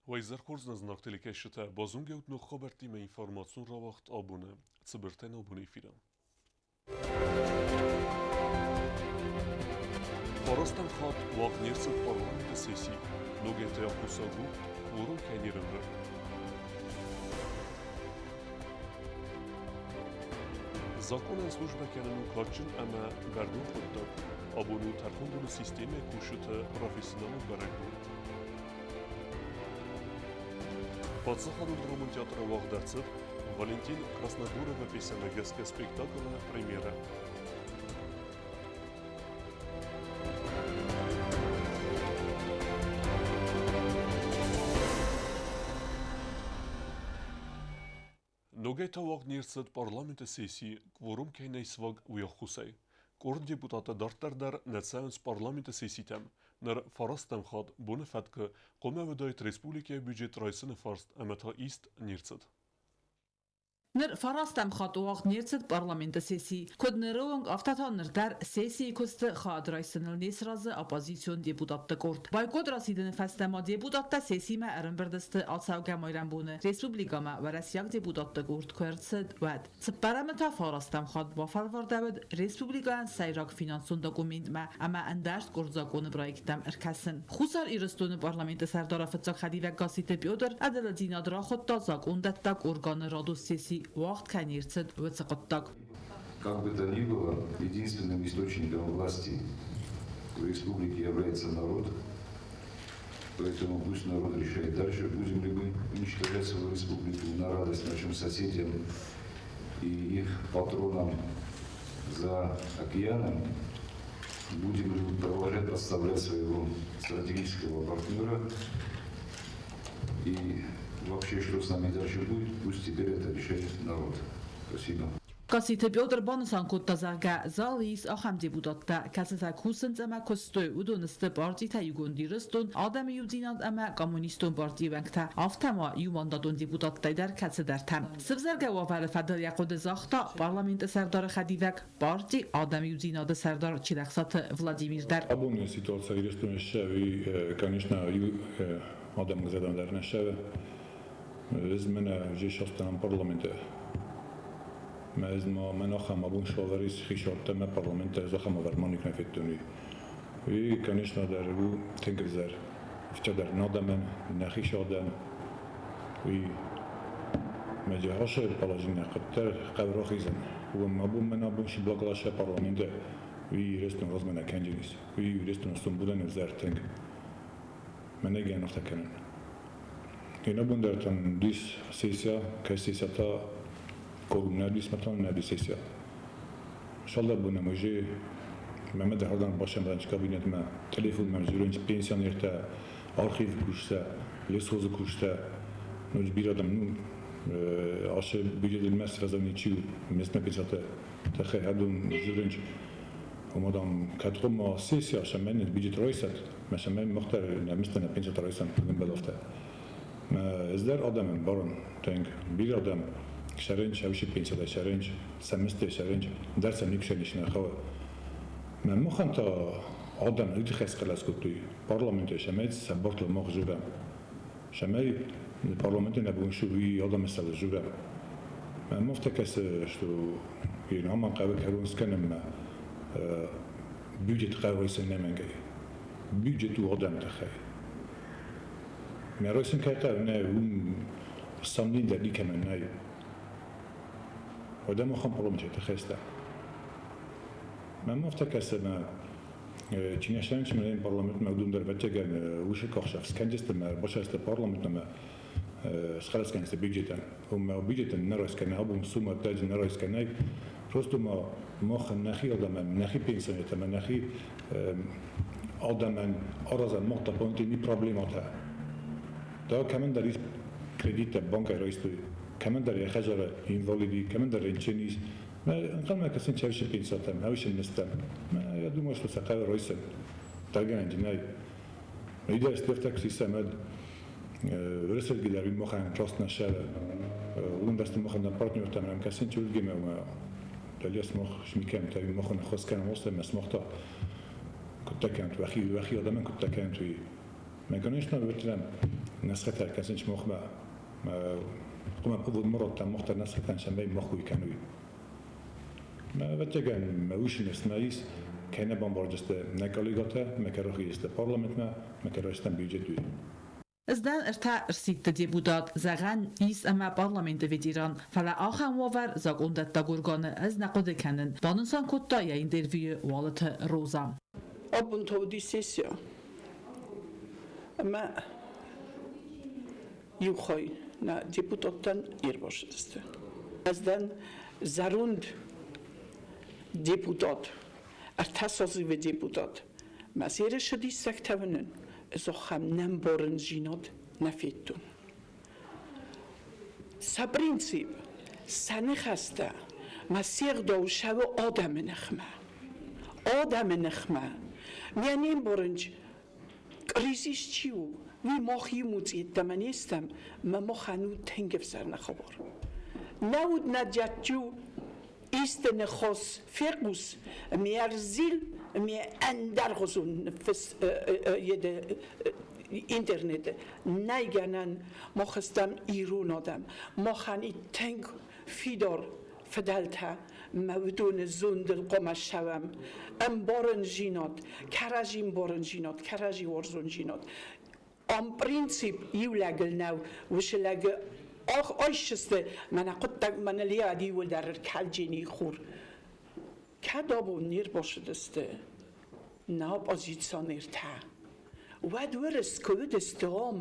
Уӕ хорз нӕ зынаргъ телекӕсджытӕ, базонгӕ ут ног хабӕрттимӕ информацион рауагъд абоны цыбыртӕй абоны эфиры. Фарастӕм хатт уагъд не рцыд парламенты сесси. Ногӕй та хъусӕг у, кворум кӕй не рӕмбырд. Законӕн службӕ кӕнын у кадджын ӕмӕ бӕрнон хъуыддаг. Абон у тӕрхондоны системӕйы кусджыты профессионалон бӕрӕгбон. Паддзахадон драмон театры уагъд ӕрцыд Валентин Красногоровы пьесӕмӕ гӕсгӕ спектаклы премьерӕ. Ногӕй та уагъд не рцыд парламенты сесси, кворум кӕй нӕй сваг, уый ӕххуысӕй. Къорд депутаты дарддӕр дӕр нӕ цӕуынц парламенты сесситӕм. Ныр фарастӕм хатт боны фӕткы хъуамӕ уыдаид республикӕйы бюджет райсыны фарст ӕмӕ та ист не рцыд. Ныр фарастӕм хатт уагъд не рцыд парламенты сесси. Куыд ныры онг, афтӕ та ныр дӕр сессийы куысты хайад райсыныл не сразы оппозицион депутатты къорд. Бойкот расидыны фӕстӕ ма депутаттӕ сессимӕ ӕрӕмбырд сты ацӕугӕ майрӕмбоны республикӕмӕ уӕрӕсейаг депутатты къорд куы ӕрцыд, уӕд. Цыппӕрӕмы та фарастӕм хатт бафӕлвӕрдӕуыд республикӕйӕн сӕйраг финансон документмӕ ӕмӕ ӕндӕр къорд законы проекттӕм ӕркӕсын. Хуссар Ирыстоны парламенты сӕрдары фыццаг хӕдивӕг Гасситы Петр ӕдылыдзинад рахуыдта закъондӕттӕг органы радон сесси уагъд кӕй не рцыд, уыцы хъуыддаг. Как бы то ни было, единственным источником власти в республике является народ. Поэтому пусть народ решает дальше, будем ли мы уничтожать свою республику на радость нашим соседям и их патронам за океаном, будем ли мы продолжать подставлять своего стратегического партнера и вообще, что с нами дальше будет, пусть теперь это решает народ. Спасибо. Гасситы Петр банысан кодта, зӕгъгӕ, залы ис ахӕм депутаттӕ, кӕцытӕ кусынц ӕмӕ куыстой, уыдон сты партитӕ Иугонд Ирыстон, Адӕмы иудзинад ӕмӕ Коммунистон партийы уӕнгтӕ, афтӕ ма иумандатон депутаттӕй дӕр кӕцыдӕртӕ. Сывзӕргӕ уавӕры фӕдыл йӕ хъуыды загъта парламенты сӕрдары хӕдивӕг, парти Адӕмы иудзинады сӕрдар Чилӕхсаты Владимир дӕр. Абоны ситуация Ирыстоны ссӕуы, конечно, адӕмы зӕрдӕмӕ дӕр нӕ ссӕуы. Ez mene jê parlamenте. Ме ez ma men ахам абон шаварис хишатта ме парламенте ez ахам аверманик не феттуни. И, конечно, дӕр у тынг ӕвзӕр. Афтӕ дӕр надӕмӕн, нӕхи садӕм. Уый мӕ джахасы положение хъуыддӕр хъӕуы рахизын. Уым абон мӕн абон сиблаклассӕ парламенты уый Ирыстон размӕ нӕ кӕнджынис. Уый Ирыстон сумбудӕн ӕвзӕр тынг. Мӕнӕ гӕн афтӕ кӕнын. Иннӕбон дӕр там дис сессия, кӕй сессия та колумна дис матан нӕ дис сессия. Шалда бонӕм уже мӕмӕ дӕр башӕмранч кабинетмӕ телефонмӕ журенч пенсионертӕ, архив кусса, лесхозы куста, ну бирӕ адӕм, ну ашы бюджетмӕ сразу ничего местно печаты тахе хадун журенч Омадан кӕд сессия шамен бюджет ройсат, мӕ шамен мохтар нӕмистӕ нӕ пенсия ройсан белофта. Эздер адамын барон тэнг бир адам шаренч авши пенсияда шаренч семестр шаренч дарса никшенишна хава. Мӕ моханта адам үдхес қаласкутуй парламенте шамет сабортла мох журам. Шамей парламенте на буншу ви адам сал журам. Мӕ мофтакас что ираман қавы карунсканам бюджет қавы сенеменгей. Бюджет у адам тахай. Мӕ райсын кӕй хъӕуы, нӕ, уым сомнений дӕр никӕмӕн нӕй. Уӕдӕ махӕн парламенты хӕстӕ. Мӕнмӕ афтӕ кӕсы, ӕмӕ чи нӕ сӕнчы мӕ парламентмӕ уыдон дӕр ӕвӕццӕгӕн уыцы къахсӕв скӕндзысты ӕмӕ бацӕудзысты парламентмӕ ӕмӕ схъӕлӕс кӕндзысты бюджетӕн. Уым бюджетӕн нӕ райсгӕ нӕ абон суммӕ ӕддӕджы нӕ райсгӕ нӕй. Просто ма мах нӕхи адӕмӕн, нӕхи пенсионертӕ ӕмӕ нӕхи адӕмӕн аразӕм мах дополнительный проблематӕ. Да, кӕмӕндӕр ис кредиттӕ банкӕй райстой, кӕмӕндӕр йӕ хӕдзары инвалиди, кӕмӕндӕр рынчын ис. Ӕнхъӕлмӕ кӕсын чӕвсы пенсиятӕм, ӕвсин мыстӕм. Я думаю, что сӕ хъӕуы райсын. Дагӕнӕнджы нӕй. Идея стефтӕ куы ӕмӕ Ресерги дӕр махӕн раст нӕ сӕры. Уым бӕсты махӕн нӕ партнертӕм ӕм кӕсын чулгемӕ Далее смог шмикем, та махӕн ӕххуыс кӕнӕм осӕм, смог та куыдтӕ кӕнут, уӕхи, уӕхи адӕмӕн куыдтӕ кӕнут, уый. Ма, конечно, ветлем несхета касинч мохма قم بقبض مرة مختار نسخة شمي مخوي كانوي ما بتجان ما وش نسمايس كان بامبارجست نكاليغاتا ما كروخيست парламент ما ما كروستан бюджет Ӕз дӕн ӕртӕ ӕрсидты депутат, зӕгъӕн ис ӕмӕ парламенты ветеран, фӕлӕ ахӕм уавӕр закъондӕттӕг органы ӕз нӕ хъуыды кӕнын, банысан кодта йӕ интервьюйы Уалыты Роза. Абон та уыди сессия ӕмӕ иу хай нӕ депутаттӕн не рбацыдысты. Ӕз дӕн зӕронд депутат, ӕртӕсазывы депутат. Мӕ серысы диссӕгтӕ уынын, ӕз ахӕм нӕмбарындзинад нӕ федтон. Сӕ принцип, сӕ ныхӕстӕ мӕ се гъдау сӕуы адӕмы ныхмӕ. Адӕмы ныхмӕ. Мӕ не мбарынч, кризис чи у, уый мах иумуц йеддӕмӕ не стӕм, мӕ махӕн у тынг ӕвзӕр нӕ хабар. Нӕ уд нӕ дӕтты исты ныхас фехъус, ме ӕрзил, ме ӕндӕргъуызон ныффыс интернеты. Нӕй гӕнӕн, мах стӕм ирон адӕм, махӕн и тынг фидар фыдӕлтӕ мӕ уыдоны зондыл хъуамӕ ссӕуӕм. Ӕмбарындзинад, кӕрӕдзи ӕмбарындзинад, кӕрӕдзи уарзондзинад. Ам принцип иу лӕгыл нӕу, уыцы лӕгы айсдзысты, мӕнӕ хъуыддаг мӕнӕ лиад иууылдӕр ӕркалджени хур. Кӕд абон не рбацыдысты нӕ оппозиционертӕ, уӕд уырыс куы уыдысты ам,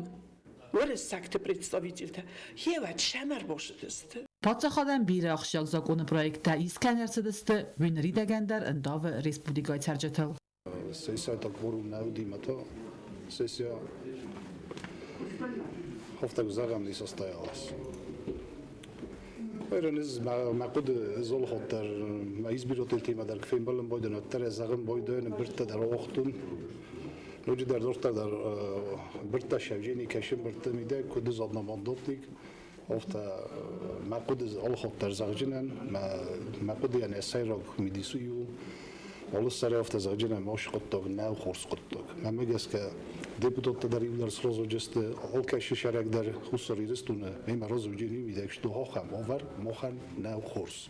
уырыссӕгты представительтӕ, гъеуӕд сӕм ӕрбацыдысты. Паддзахадӕн бирӕ ахсджиаг закъоны проекттӕ искӕн ӕрцыдысты, уый ныридӕгӕн дӕр ӕндавы республикӕйы цӕрджытыл. Сессия та кворум нӕ уыди, мӕ та сессия афтӕ зӕгъӕм не состоялась. Эрен мӕ хъуыды золхот дӕр мӕ избирательтимӕ дӕр фембӕлын бойдӕн уӕддӕр зӕгъын бойдӕн бырттӕ дӕр охтун. Ноджы дӕр дорттӕ дӕр бырттӕ шавжени кӕсын быртты мидӕг куыд одномандатник. Афтӕ мӕ хъуыды алыхатт дӕр зӕгъджынӕн, мӕ хъуыдыйӕн йӕ сӕйраг мидис уый у, алы сӕрӕй афтӕ зӕгъджынӕн ма хъуыддаг нӕу хорз хъуыддаг. Мӕнмӕ гӕсгӕ депутаттӕ дӕр иуылдӕр сразы алкӕцы сӕрӕг дӕр Хуссар Ирыстоны мемӕ разы мидӕг сты ахӕм уавӕр махӕн нӕу хорз.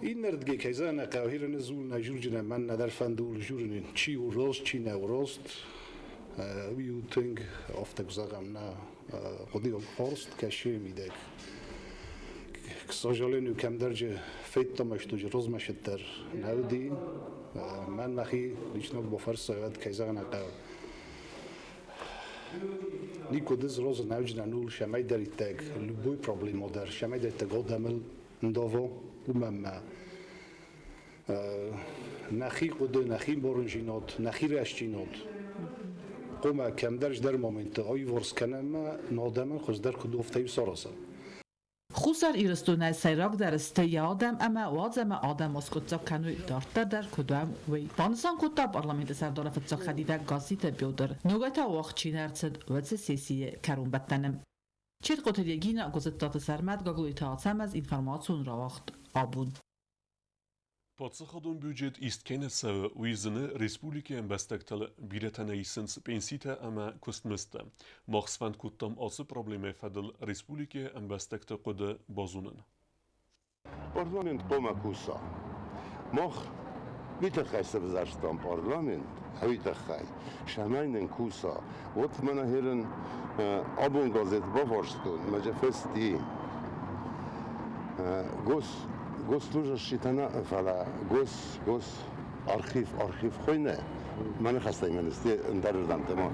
Иннӕрдыгӕй кӕй зӕгъын ӕй хъӕуы, хирыны дзул нӕ журджынӕн мӕн нӕдӕр фӕнды ул журынын, чи у рост, чи нӕ у рост. Уый у тынг, афтӕ куы зӕгъӕм, нӕ хъуыдыйаг фарст кӕсы мидӕг. К сожалению, кӕмдӕр же федтам ӕстуджы розмӕсыд дӕр нӕ уыди. Мӕн мӕхи лично бафӕрса, уӕд кӕй зӕгъын ӕй хъӕуы. Никуы дыз розы нӕуджынӕн ул шӕмӕйдӕриддӕг любой проблема дӕр, шӕмӕйдӕриддӕг адӕмыл ндава, уымӕн мӕ нӕхи хъуыды, нӕхи ӕмбарындзинад, нӕхи рӕстдзинад хъуамӕ кӕмдӕр дӕр моменты аиуварс кӕнӕм ӕмӕ нӕ адӕмӕн хуыздӕр куыд у, афтӕ-иу саразӕм. Хуссар Ирыстонӕй сӕйрагдӕр сты йӕ адӕм ӕмӕ уадз ӕмӕ адӕм аскъуыддзаг кӕной дарддӕр дӕр куыд уӕм, уый, банысан кодта парламенты сӕрдары фыццаг хӕдивӕг Гасситы Петр. Ногӕй та уагъд чи нӕ ӕрцыд, уыцы сессийы кӕронбӕттӕны. Четкъоты Регина, Гуызыттаты Сӕрмӕт, Гаглойты Ацӕмӕз, информацион рауагъд «Абон». Паддзахадон бюджет ист кӕй нӕ цӕуы, уый зыны республикӕйы ӕмбӕстӕгтыл бирӕтӕ нӕ исынц пенситӕ ӕмӕ куыстмыздтӕ. Мах сфӕнд кодтам ацы проблемӕйы фӕдыл республикӕйы ӕмбӕстӕгты хъуыды базонын. Парламент хъуамӕ куса. Мах уый тыххӕй сӕвзӕрстам парламент, уый тыххӕй, цӕмӕй нын куса. Вот мӕнӕ херын абон газет бафарстон, мӕ фести гос госслужащий-тӕ нӕ, фӕлӕ гос гос архив архив хуыйны. Мӕ ныхӕстӕй мын сты ӕндӕрырдӕмты ма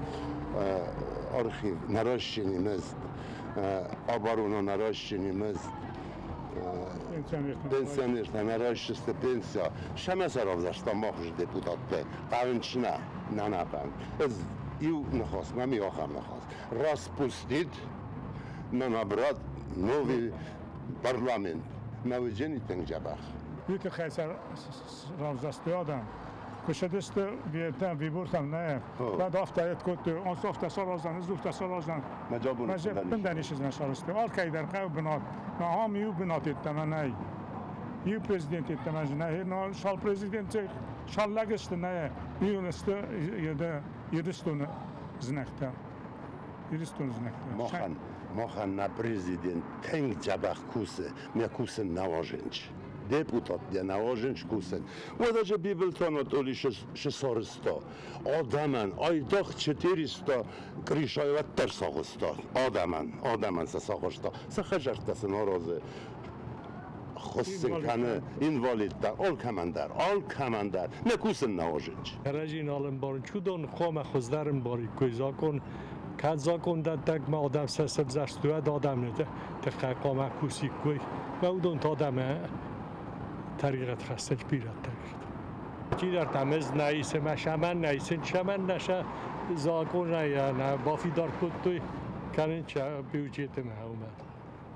архив наращение мызд, оборона наращение мызд, пенсионертӕ наращисты пенсия. Сӕмӕ сӕ равзӕрстам мах депутаттӕ. Хъавынч нӕ, нӕ нӕ хъавын. Ӕз иу ныхас, мӕм иу ахӕм ныхас. Распустить, на набрать новый парламент. Мӕ уыдзӕни тынг дзӕбӕх. Уый тыххӕй сӕ равзӕрстой адӕм. Куы цыдысты Вьетнам, вибортӕм нӕ, уӕд афтӕ кодтой, афтӕ сараздзӕн, ыздухтӕ сараздзӕн. Мӕ ницы сарӕзтой. Алкӕй дӕр хъӕуы бынат. Ам иу бынат йеддӕмӕ нӕй. Иу президент йеддӕмӕ нӕй. Шал президент шал лӕг сты нӕ, иу сты Ирыстоны. Знӕгтӕ. Ирыстоны знӕгтӕ. Махӕн, махӕн нӕ президент тынг дзӕбӕх кусы, мӕ кусын нӕ уарзынц. Депутат дӕ нӕ уарзынц кусын. Уӕдӕ же Бибылты Анатолий сысарызта. Адӕмӕн айдагъ 400 крышайы уӕддӕр сагъуыста. Адӕмӕн, адӕмӕн сӕ сагъуыста. Сӕ хӕдзӕрттӕ сын аразы. Хуыссын кӕны инвалидтӕ алкӕмӕн дӕр, алкӕмӕн дӕр. Нӕ кусын нӕ уарзынц. Кӕрӕдзи нал ӕмбарын, чудон хъуамӕ хуыздӕр ӕмбариккой закъон. Кӕд закъондӕттӕгмӕ адӕм сӕ сӕвзӕрст, уӕд адӕмы тыххӕй хъуамӕ кусиккой. Мӕ уыдон та адӕмы тӕригъӕд хӕссынц, бирӕ тӕригъӕд. Чидӕртӕ мызд нӕ исы, мӕ сӕмӕн нӕ исын, сӕмӕн нӕ сӕ закъонӕй нӕ бафидар кодтой, кӕнын бюджеты мӕ уымӕн.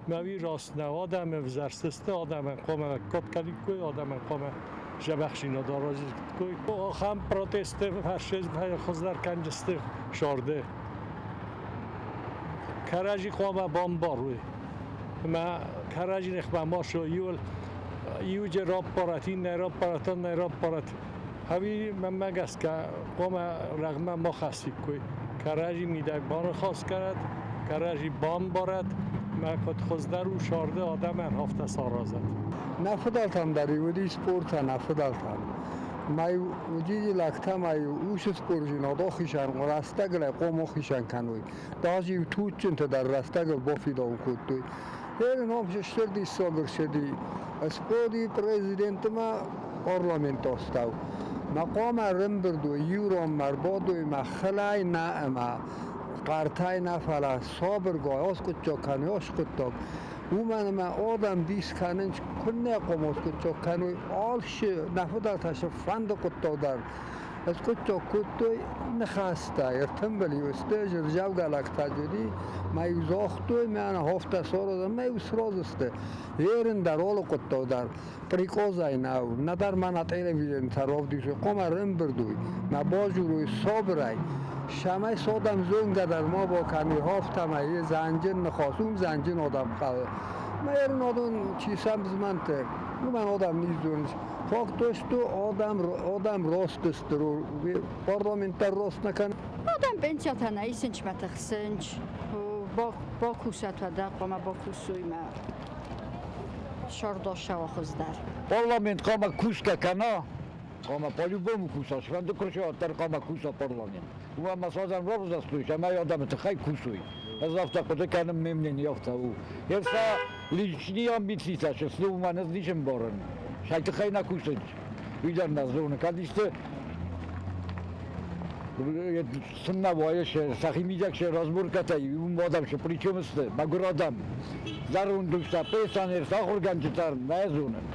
Мӕ уый раст нӕу, адӕмы ӕвзӕрстысты, адӕмӕн хъуамӕ лӕггад кӕниккой, адӕмӕн хъуамӕ зӕбӕхсинад аразиккой. Ахӕм протесты хуыздӕр кӕнджысты сӕрды. Кӕрӕдзи хъуамӕ бамбарой. Ӕмӕ кӕрӕдзи ныхмӕ ма суой, иуыл иуджы раппарат, иннӕ раппарат, аннӕ раппарат. Ӕви мӕнмӕ гӕсгӕ хъуамӕ рӕгъмӕ ма хӕссиккой. Кӕрӕдзи мидӕг баныхас кӕнӕд, кӕрӕдзи бамбарӕд, мӕ куыд хуыздӕр у сӕрды адӕмӕн афтӕ саразӕд. Нӕ фыдӕлтӕм дӕр-иу уыди спортӕ, нӕ фыдӕлтӕм. Ма-иу уыди лӕгтӕ ма-иу усы споржинад охисӕн рӕстӕгыл ӕй хъом охисӕн кӕной. Даже-иу туджджынтӕ дӕр рӕстӕгыл бофидауын кодтой. Гъе ном стыр диссаг ӕрцыди. Спорти президентимӕ парламент астӕу. Мӕ хъуамӕ ӕрӕмбырд уой, иу ранмӕ ӕрбадой мӕ хылӕй нӕ ӕмӕ хъӕртӕй нӕ, фӕлӕ сабыргай аскъуыддзаг кӕной аскъуыддаг. Уымӕн ӕмӕ адӕм дис кӕнынц, куыннӕ хъуамӕ аскъуыддзаг кӕной алцы, нӕ фыдӕлтӕ цы фӕнды хъуыддаг дӕр Скъуыддзаг кодтой ныхӕстӕ, ӕртымбыл-иу сты, зырзӕвгӕ лӕгтӕ уыди, ма-иу загътой, мӕнӕ хофтӕ саразӕм, ма-иу сразы сты. Ерын дӕр, алы хъуыддаг дӕр прикъозӕй нӕу, нӕдӕр мӕнӕ телевизоры равдисой, хъуамӕ ӕрӕмбырд уой, мӕ базурой сабырӕй, цӕмӕй содӕм зонгӕ дӕр ма бакӕной, афтӕмӕй зӕнджын ныхас, уым зӕнджын адӕм хъӕуы. Мӕ ерын адон чи сӕм змӕнты, уымӕн адӕм низдзурынц. Факт что адӕм рост сты, парламент дӕр рост нӕ кӕны. Адӕм пенсиятӕ нӕ исынч мӕ тыхсынч, бакусӕт уӕдӕ хъуамӕ бакусой мӕ сӕрдасӕуа хуыздӕр. Парламент хъуамӕ кусгӕ кӕна, хъуамӕ по-любому куса, сфӕнды куы дӕр хъуамӕ куса парламент. Уымӕ ӕмӕ садӕм равзӕрстой, цӕмӕй адӕмы тыххӕй кусой. Ӕз афтӕ хъуыды кӕнын, ме мнение афтӕ у. Ерса личные амбицитӕ сты, уымӕн ӕз ницы ӕмбарын. Сӕ тыххӕй нӕ кусынц, уый дӕр нӕ зоны. Кӕд исты сын нӕ уайы, сӕхи мидӕг сӕ разборкӕтӕй, уым адӕм сӕ причем сты, мӕгуыр адӕм. Зӕронд устӕ, пенсионертӕ, ахуыргӕнджытӕ нӕ зонын.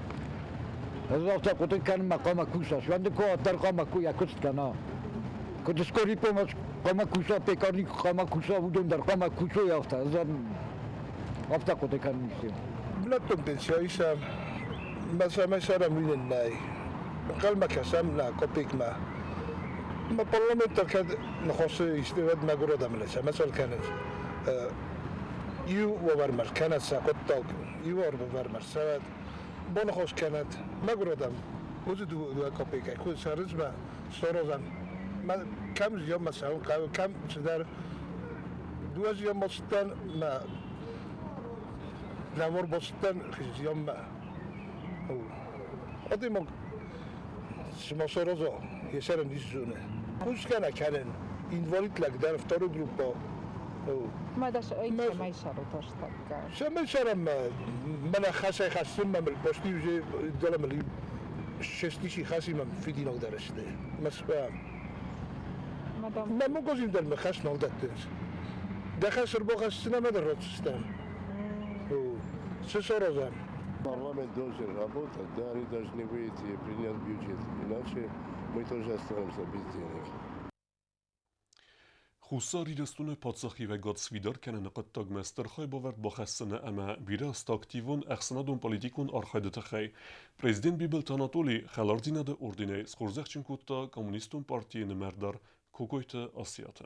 Ӕз афтӕ хъуыды кӕнын, мӕ хъуамӕ куса, сфӕнды куы уӕддӕр хъуамӕ йӕ куыст кӕна. Куыд скорый помощь хъуамӕ куса, пекарник хъуамӕ куса, уыдон дӕр хъуамӕ кусой афтӕ. Ӕз афтӕ хъуыды кӕнын. Бынӕттон пенсионистӕ мӕ сӕрӕн уый нӕй. Ӕнхъӕлмӕ кӕсӕм нӕ копейкмӕ. Мӕ парламент дӕр кӕд ныхасы исты, уӕд мӕгуыр адӕмы нӕ цӕмӕ кӕнынц. Иу уавӕрмӕ кӕнӕд сӕ хъуыддаг, иу уавӕрмӕ рцӕуӕд, баныхас кӕнӕд. Мӕгуыр адӕм, уыцы дыууӕ копейкӕй куы цӕрынц мӕ саразӕм. Мӕ кӕм зианмӕ цӕуын хъӕуы, кӕм цыдӕр дыууӕ зианмӕ цыдтӕн мӕ лӕвар бацыдтӕн зианмӕ. Адӕймаг цыма сараза, йӕ сӕрӕн ницы зоны. Кусгӕ нӕ кӕнын, инвалид лӕг дӕр второй группа. Цӕмӕй сарутастакка? Цӕмӕй сарам мӕнӕ хӕсӕй хӕссын мӕ почти уже дӕлӕмӕ шестиси хӕси мӕм фидинаг дӕр сты. Москва. Мӕ магазин дӕр мӕ хӕс нал дӕттынц. Дӕ хӕс ӕрбахӕсдзынӕ мӕ дӕр ратдзыстӕм. Цы саразӕм? Парламент должен работать, да, они должны выйти и принять бюджет, иначе мы тоже останемся без денег. Хуссар Ирыстоны паддзахиуӕгад сфидар кӕныны хъуыддагмӕ стыр хайбавӕрд бахӕссыны ӕмӕ бирӕ азты активон ӕхсӕнадон-политикон архайды тыххӕй президент Бибылты Анатоли Хӕлардзинады орденӕй схорзӕхджын кодта Коммунистон партийы нымӕрдар Кокойты Асиаты.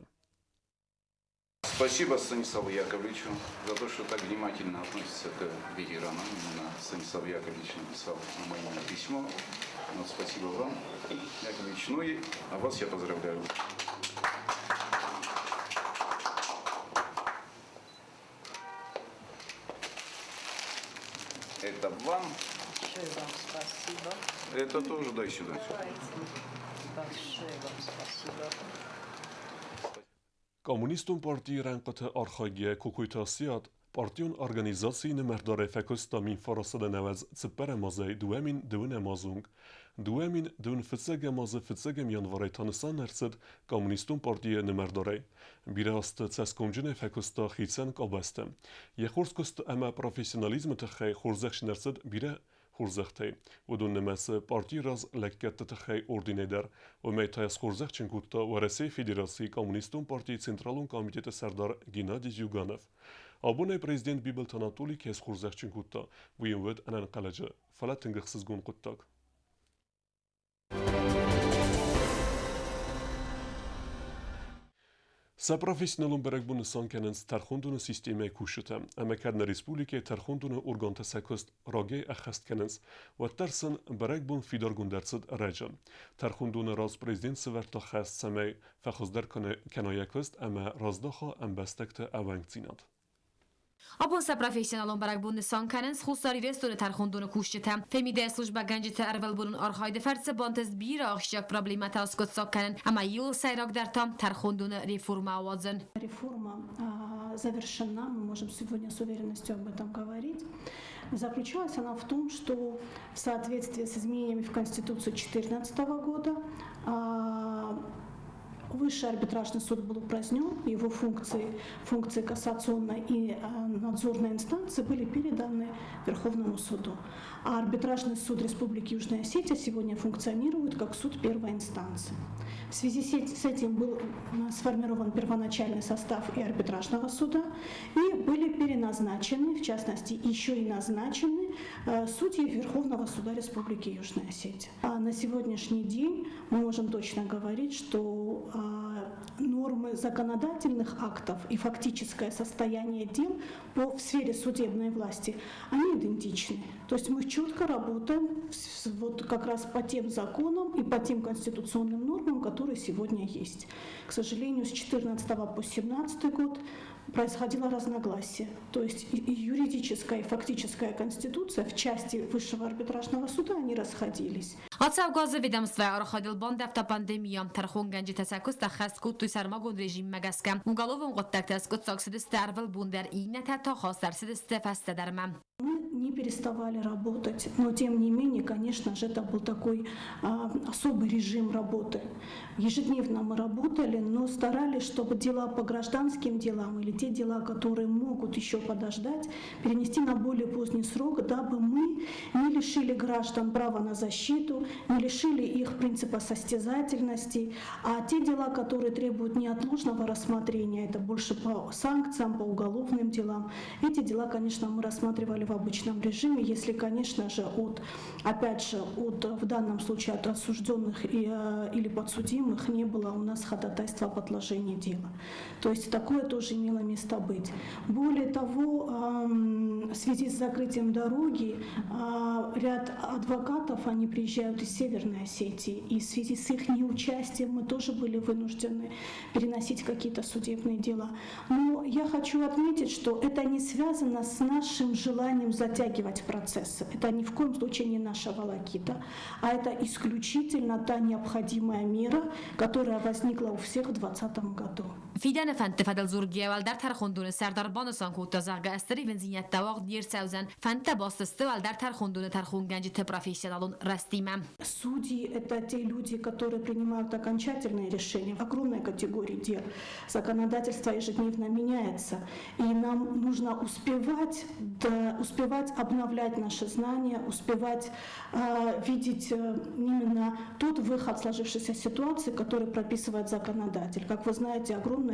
Спасибо Станиславу Яковлевичу за то, что так внимательно относится к ветеранам. Именно Станислав Яковлевич написал на мое письмо. Вот, спасибо вам, Яковлевич. Ну и а вас я поздравляю. Это вам. Большое вам спасибо. Это тоже дай сюда. Давайте. Большое вам спасибо. Коммунистон партийы рӕнхъыты архайгӕ Кокойты Асиат партион организацийы нымӕрдарӕй фӕкуыста 1994 азӕй 2002 азы онг. 2021 азы фыццӕгӕм январӕй та нысан ӕрцыд Коммунистон партийы нымӕрдарӕй. Бирӕ азты цӕсгомджынӕй фӕкуыста хицӕн къабӕзты. Йӕ хорз куыст ӕмӕ профессионализмы тыххӕй хорзӕхджын ӕрцыд бирӕ хорзӕхтӕй. Уыдон нымӕцы партийы раз лӕггӕдты тыххӕй орденӕй дӕр. Уымӕй та схорзӕхджын кодта Уӕрӕсейы Федерацийы Коммунистон партийы Централон комитеты сӕрдар Геннадий Зюганов. Абонӕй президент Бибылты Анатолий кӕй схорзӕхджын кодта, уый йын уыд ӕнӕнхъӕлӕджы, фӕлӕ тынг ӕхсызгон хъуыддаг. Сӕ профессионалон бӕрӕгбон нысан кӕнынц тӕрхондоны системӕйы кусджытӕ, ӕмӕ кӕд нӕ республикӕйы тӕрхондоны органтӕ сӕ куыст рагӕй ӕххӕст кӕнынц, уӕддӕр сын бӕрӕгбон фидаргонд ӕрцыд ӕрӕджы. Тӕрхондоны раз президент сӕвӕрдта хӕс, цӕмӕй фӕхуыздӕр кӕна йӕ куыст ӕмӕ раздаха ӕмбӕстӕгты ӕууӕнкдзинад. Абон сӕ профессионалон бӕрӕгбон нысан кӕнынц Хуссар Ирыстоны тӕрхондоны кусджытӕ. Фемидӕйы службӕгӕнджыты ӕрвылбонон архайды фӕрцы бантыст бирӕ ахсджиаг проблемӕтӕ аскъуыддзаг кӕнын ӕмӕ иууыл сӕйрагдӕр та тӕрхондоны реформӕ ауадзын. Реформа завершена, мы можем сегодня с уверенностью об этом говорить. Заключалась она в том, что в соответствии с изменениями в Конституцию 2014 года Высший арбитражный суд был упразднен, его функции, функции кассационной и надзорной инстанции были переданы Верховному суду. А арбитражный суд Республики Южная Осетия сегодня функционирует как суд первой инстанции. В связи с этим был сформирован первоначальный состав и арбитражного суда, и были переназначены, в частности, еще и назначены судьи Верховного суда Республики Южная Осетия. А на сегодняшний день мы можем точно говорить, что нормы законодательных актов и фактическое состояние дел в сфере судебной власти, они идентичны. То есть мы четко работаем вот как раз по тем законам и по тем конституционным нормам, которые сегодня есть. К сожалению, с 14 по 17 год происходило разногласие. То есть и юридическая, и фактическая конституция в части Высшего арбитражного суда, они расходились. Ацӕугӕ азы ведомствӕйы архайдыл бандӕвта пандемия. Тӕрхонгӕнджытӕ сӕ куыст ӕххӕст кодтой сӕрмагонд режиммӕ гӕсгӕ. Уголовон хъуыддӕгтӕ скъуыддзаг цыдысты ӕрвылбон дӕр, иннӕтӕ та хаст ӕрцыдысты фӕстӕдӕрмӕ. Мы не переставали работать, но тем не менее, конечно же, это был такой особый режим работы. Ежедневно мы работали, но старались, чтобы дела по гражданским делам или те дела, которые могут еще подождать, перенести на более поздний срок, дабы мы не лишили граждан права на защиту, не лишили их принципа состязательности, а те дела, которые требуют неотложного рассмотрения, это больше по санкциям, по уголовным делам, эти дела, конечно, мы рассматривали в обычном режиме, если, конечно же, от, опять же, от, в данном случае от осужденных или подсудимых не было у нас ходатайства об отложении дела. То есть такое тоже имело место быть. Более того, в связи с закрытием дороги ряд адвокатов, они приезжают из Северной Осетии, и в связи с их неучастием мы тоже были вынуждены переносить какие-то судебные дела. Но я хочу отметить, что это не связано с нашим желанием затягивать процессы. Это ни в коем случае не наша волокита, а это исключительно та необходимая мера, которая возникла у всех в 2020 году. Фидӕны фӕндты фӕдыл дзургӕйӕ уӕлдӕр тӕрхондоны сӕрдар банысан кодта, зӕгъгӕ, стыр ивындзинӕдтӕ уагъд не рцӕудзӕн. Фӕндтӕ баст сты уӕлдӕр тӕрхондоны тӕрхонгӕнджыты профессионалон рӕзтимӕ. Судьи – это те люди, которые принимают окончательные решения в огромной категории дел. Законодательство ежедневно меняется, и нам нужно успевать, да, успевать обновлять наши знания, успевать видеть именно тот выход сложившейся ситуации, который прописывает законодатель. Как вы знаете, огромная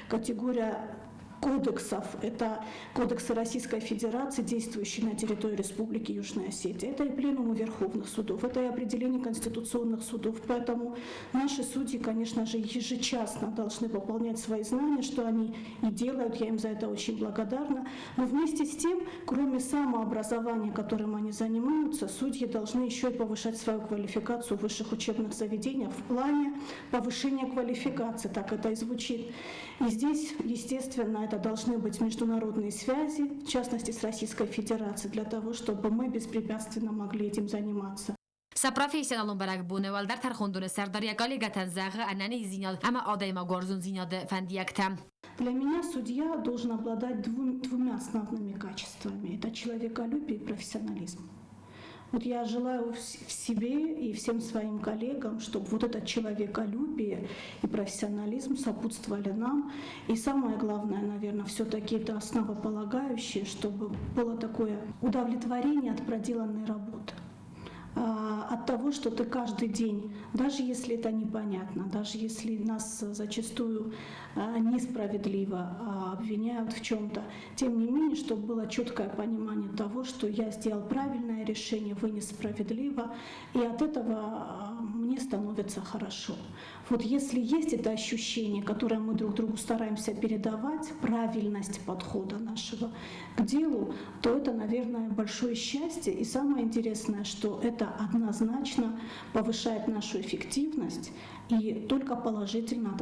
категория кодексов. Это кодексы Российской Федерации, действующие на территории Республики Южная Осетия. Это и пленумы Верховных судов, это и определение конституционных судов. Поэтому наши судьи, конечно же, ежечасно должны пополнять свои знания, что они и делают. Я им за это очень благодарна. Но вместе с тем, кроме самообразования, которым они занимаются, судьи должны еще и повышать свою квалификацию в высших учебных заведениях в плане повышения квалификации, так это и звучит. И здесь, естественно, это это должны быть международные связи, в частности с Российской Федерацией, для того, чтобы мы беспрепятственно могли этим заниматься. Сӕ профессионалон бӕрӕгбоны уӕлдӕр тӕрхондоны сӕрдар йӕ коллегӕтӕн зӕгъы ӕнӕниздзинад ӕмӕ адӕймагуарзондзинады фӕндиӕгтӕ. Для меня судья должен обладать двумя основными качествами. Это человеколюбие и профессионализм. Вот я желаю в себе и всем своим коллегам, чтобы вот это человеколюбие и профессионализм сопутствовали нам. И самое главное, наверное, все-таки это основополагающее, чтобы было такое удовлетворение от проделанной работы. От того, что ты каждый день, даже если это непонятно, даже если нас зачастую несправедливо обвиняют в чем-то, тем не менее, чтобы было четкое понимание того, что я сделал правильное решение, вынес справедливо, и от этого мне становится хорошо. Вот если есть это ощущение, которое мы друг другу стараемся передавать, правильность подхода нашего к делу, то это, наверное, большое счастье. И самое интересное, что это однозначно повышает нашу эффективность и только положительно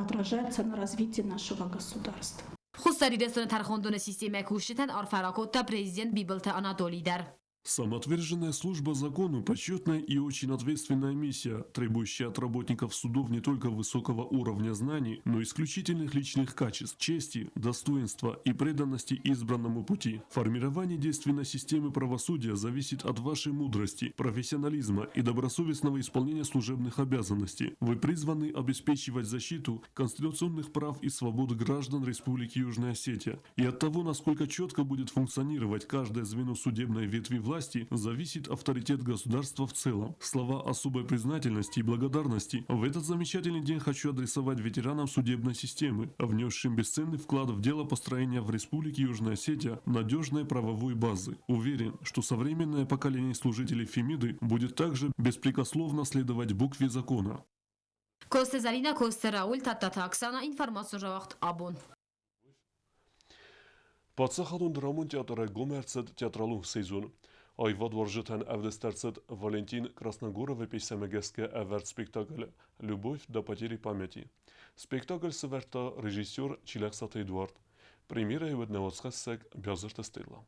отражается на развитии нашего государства. Хуссар Ирыстоны тӕрхондоны системӕйы кусджытӕн арфӕ ракодта президент Бибылты Анатоли дӕр. Самоотверженная служба закону – почетная и очень ответственная миссия, требующая от работников судов не только высокого уровня знаний, но и исключительных личных качеств, чести, достоинства и преданности избранному пути. Формирование действенной системы правосудия зависит от вашей мудрости, профессионализма и добросовестного исполнения служебных обязанностей. Вы призваны обеспечивать защиту конституционных прав и свобод граждан Республики Южная Осетия. И от того, насколько четко будет функционировать каждое звено судебной ветви власти, зависит авторитет государства в целом. Слова особой признательности и благодарности в этот замечательный день хочу адресовать ветеранам судебной системы, внесшим бесценный вклад в дело построения в Республике Южная Осетия надежной правовой базы. Уверен, что современное поколение служителей Фемиды будет также беспрекословно следовать букве закона. Коцты Зӕлинӕ, Коцты Рауль, Тадтаты Оксана, информацион рауагъд Абон. Паддзахадон драмон театры гом ӕрцыд театралон сезон. Аивадуарзджытӕн ӕвдыст ӕрцыд Валентин Красногоровы пьесӕмӕ гӕсгӕ ӕвӕрд спектакль «Любовь до потери памяти». Спектакль сӕвӕрдта режиссер Чилӕхсаты Эдуард. Премьерӕйы уыд нӕ уацхӕссӕг Биазырты Стелла.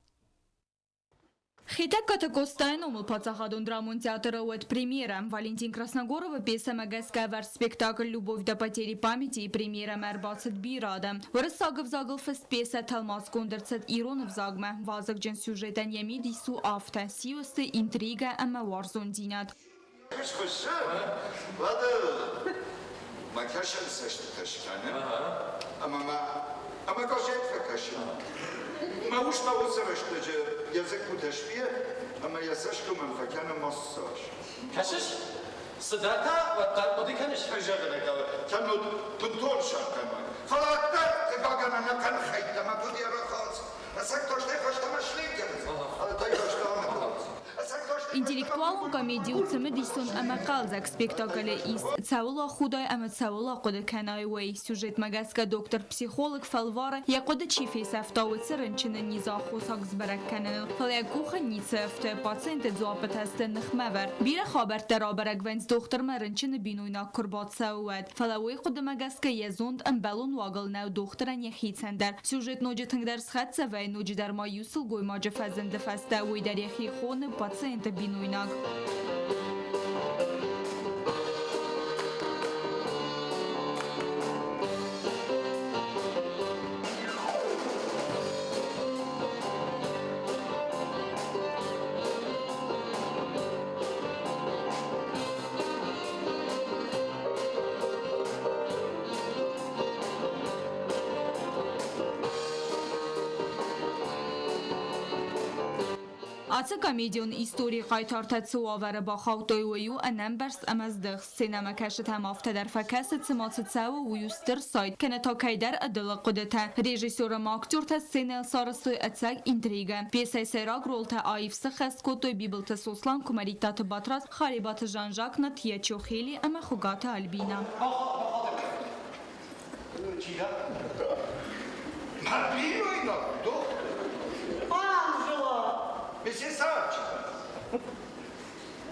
Хетӕгкаты Къостайы номыл паддзахадон драмон театры уӕд премьерӕ. Валентин Красногоровы пьесӕмӕ гӕсгӕ ӕвӕрд спектакль «Любовь до потери памяти»-йы премьерӕмӕ ӕрбацыд бирӕ адӕм. Уырыссаг ӕвзагыл фыст пьесӕ тӕлмацгонд ӕрцыд ирон ӕвзагмӕ. Вазыгджын сюжетӕн йӕ мидис у афтӕ, сиу сты интригӕ ӕмӕ уарзондзинад. Схуыссы, уӕд мӕ кӕсӕнцӕстытӕ скӕнын ӕмӕ ма ӕмӕ газет фӕкӕсын. Мӕ ус та уыцы рӕстӕджы йӕ дзыккутӕ сбийы ӕмӕ йӕ цӕсгомӕн фӕкӕны массаж. Кӕсыс, цыдӕртӕ уӕддӕр хъуыды кӕныс? Зӕгъын кӕннод бынтон сӕрхъӕнмӕ. Фӕлӕ ӕддӕр хъыгагӕн ӕнӕхъӕн хӕйттӕ мӕ хъуыды ӕрӕхалынц. Ӕцӕг та стӕй фӕстӕмӕ сленк кӕнынц, фӕлӕ та фӕстӕ аныгъуылынц. Интеллектуалон комеди у цымыдисон ӕмӕ хъӕлдзӕг спектаклы ис, цӕуыл ахудай ӕмӕ цӕуыл ахъуыды кӕнай, уый. Сюжетмӕ гӕсгӕ доктор-психолог фӕлвары, йӕ хъуыды чи фесӕфта, уыцы рынчыны низы аххосаг сбӕрӕг кӕныныл, фӕлӕ йӕ къухы ницы ӕфты, пациенты дзуаппытӕ сты ныхмӕвӕрд. Бирӕ хабӕрттӕ рабӕрӕг вӕййынц дохтырмӕ рынчыны бинойнаг куы рбацӕуы, уӕд. Фӕлӕ уый хъуыдымӕ гӕсгӕ йӕ зонд ӕмбӕлон уагыл нӕу дохтырӕн йӕхицӕн дӕр. Сюжет ноджы тынгдӕр схӕццӕ вӕййы ноджыдӕр ма иу сылгоймаджы фӕзынды фӕстӕ, уый дӕр йӕхи хоны пациенты бинойнаг. Ацы комедион историйы хъайтартӕ цы уавӕры бахаудтой, уый у ӕнӕмбӕрст ӕмӕ здыхст. Сценӕмӕ кӕсытӕм афтӕ дӕр фӕкӕсы, цыма цы цӕуы, уый у стыр сайд, кӕнӕ та кӕйдӕр ӕдылы хъуыдытӕ. Режиссер ӕмӕ актертӕ сценӕйыл сарӕзтой ӕцӕг интригӕ. Пьесӕйы сӕйраг ролтӕ аив сыххӕст кодтой Бибылты Сослан, Куымӕридтаты Батрадз, Харебаты Жан-Жак, Натия Чохели ӕмӕ Хуыгаты Альбинӕ. Чи дӕ? Мӕ бинойнаг, дохтыр. Анжела! Миссис Арчи.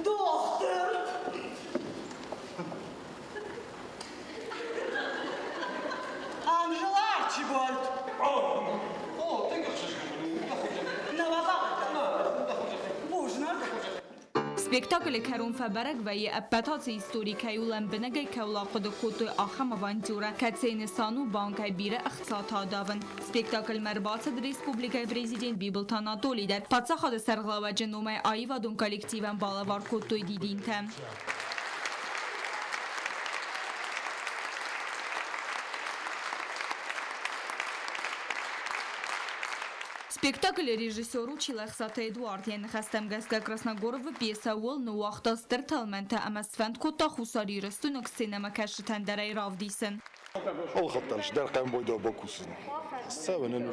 Дохтыр! Анжела Арчи! Арчибальд! О, тынг ӕхсызгон у. Нӕ Бузныг. Спектаклы кӕрон фӕбӕрӕг вӕййы, ӕппӕт ацы истори кӕй у лӕмбынӕгӕй кӕуыл ахъуыды кодтой, ахӕм авантюрӕ, кӕцыйы нысан у банкӕй бирӕ ӕхцатӕ адавын. Спектаклмӕ ӕрбацыд республикӕйы президент Бибылты Анатоли дӕр. Паддзахады сӕргълӕууӕджы номӕй аивадон коллективӕн балӕвар кодтой дидинтӕ. Спектаклы режиссер у Чилӕхсаты Эдуард. Йӕ ныхӕстӕм гӕсгӕ Красногоровы пьесӕ уыл ныууагъта стыр тӕлмӕнтӕ ӕмӕ сфӕнд кодта Хуссар Ирыстойнаг сценӕмӕкӕсджытӕн дӕр ӕй равдисын. Алхаттан сдӕр хъӕмбойдау бакусын. Цӕвӕнӕн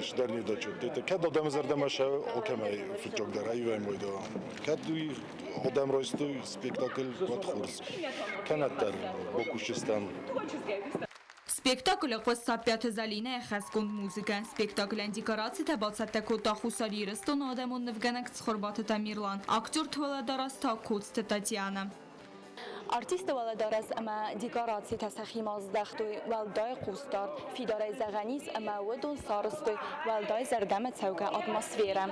сдӕр не дачет. Кӕд адӕмы зӕрдӕмӕ сӕ алкӕмӕй фыццагдӕр аивӕй мойдау. Кӕд уый адӕм райстой спектакль, уӕд хорз. Кӕнӕддӕр бакусджыстӕм. Спектаклы хъуыст Саппиаты Зӕлинӕйы хӕсгонд музыкӕ. Спектаклӕн декорацитӕ бацӕттӕ кодта Хуссар Ирыстоны адӕмон нывгӕнӕг Цхуырбаты Тамерлан, актерты уӕлӕдарӕс та Коцты Татьянӕ. Артисты уӕлӕдарӕс ӕмӕ декорацитӕ сӕхимӕ здӕхтой уӕлдай хъусдард. Фидарӕй зӕгъӕн ис, ӕмӕ уыдон сарӕзтой уӕлдай зӕрдӕмӕцӕугӕ атмосферӕ.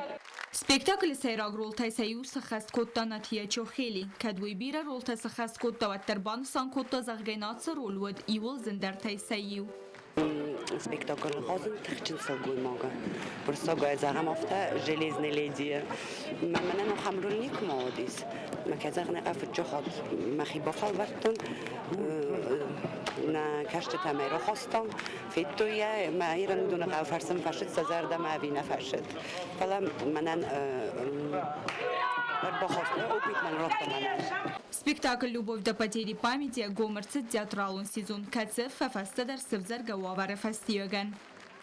Спектаклы сӕйраг ролтӕй сӕ иу сӕххӕст кодта Натия Чохели. Кӕд уый бирӕ ролтӕ сӕххӕст кодта, уӕддӕр банысан кодта, зӕгъгӕ, наци роль уыд иууыл зындӕртӕй сӕ иу. Спектакль хъазын тыхджын сылгоймагы. Уырыссагӕй зӕгъӕм афтӕ, железный леди. Мӕнӕн ахӕм роль никуыма уыдис. Мӕ кӕд зӕгъын фыццаг хатт мӕхи бафӕлвӕрдтон. Нӕ кӕстытӕ мӕ рахастам, федтой йӕ, мӕ ирон уыдоны хъӕуы фӕрсын фӕсыд сӕ зӕрдӕмӕ ӕви нӕ фӕсыд. Фӕлӕ мӕнӕн ӕрбахаст опыт мӕн радта мӕнӕн. Спектакль «Любовь до потери памяти» гом ӕрцыд театралон сезон, кӕцы фӕфӕстӕдӕр сывзӕргӕ уавӕры фӕстиуӕгӕн.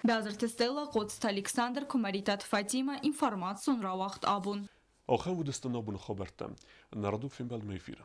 Бязырты Стелла, Хъоцыты Александр, Куымӕридтаты Фатимӕ, информацион рауагъд абон. Ахӕм уыдысты нӕ боны хабӕрттӕ. Нӕ радон фембӕлдмӕ эфиры.